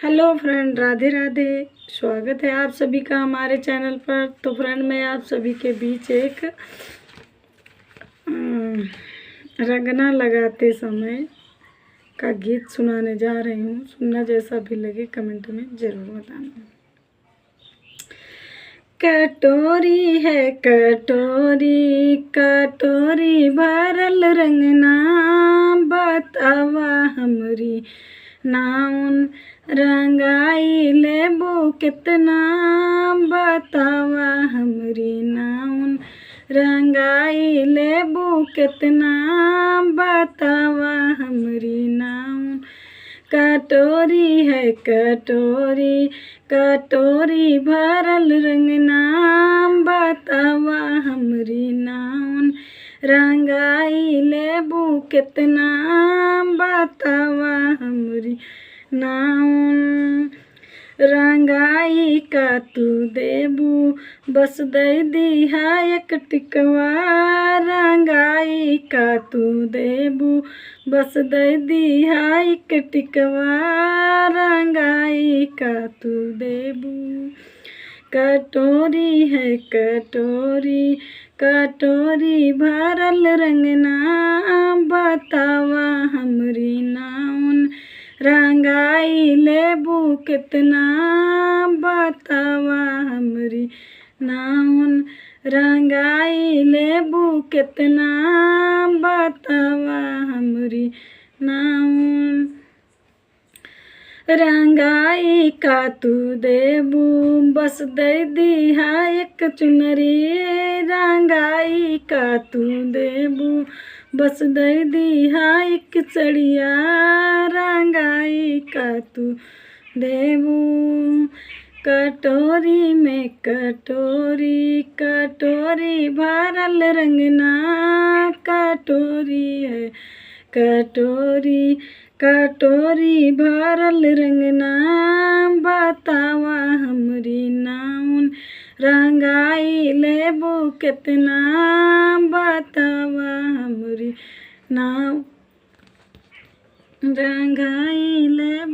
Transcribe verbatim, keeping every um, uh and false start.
Hello friend, राधे राधे। स्वागत है आप सभी का हमारे channel पर। तो friend, मैं आप सभी के बीच एक, अम, रंगना लगाते समय का गीत सुनाने जा रही हूँ। सुनना जैसा भी लगे, comment में ज़रूर बताना। कटोरी है कटोरी, कटोरी भरल रंगना, बतावा हमरी नाउन रंगाई लेबू केतना, बतावा हमरी नाउन रंगाई लेबू केतना, बतावा हमरी नाउन। कटोरी है कटोरी, कटोरी भरल रंगना, बतावा हमरी नाउन रंगाई लेबू केतना, बतावा हमरी नाउन। रंगाई का तू देबू, बस दे दिहा एक टिकवा, रंगाई का तू देबू, बस दे दिहा एक टिकवा, रंगाई का तू देबू। कटोरी है कटोरी, कटोरी भरल रंगना, बतावा हमरी नाउन रंगाई लेबू केतना, बतावा हमरी नाउन रंगाई लेबू केतना, बतावा हमरी नाउन। रंगाई का तू देबू, बस दे दिहा एक चुनरी, रंगाई का तू देबू, बस दे दिहा एक चड़िया, रंगाई का तू देबू। कटोरी में कटोरी, कटोरी भरल रंगना, कटोरी है कटोरी, कटोरी भरल रंगना, बतावा हमरी नाउन रंगाई लेबू केतना, बतावा हमरी नाउन रंगाई लेबू।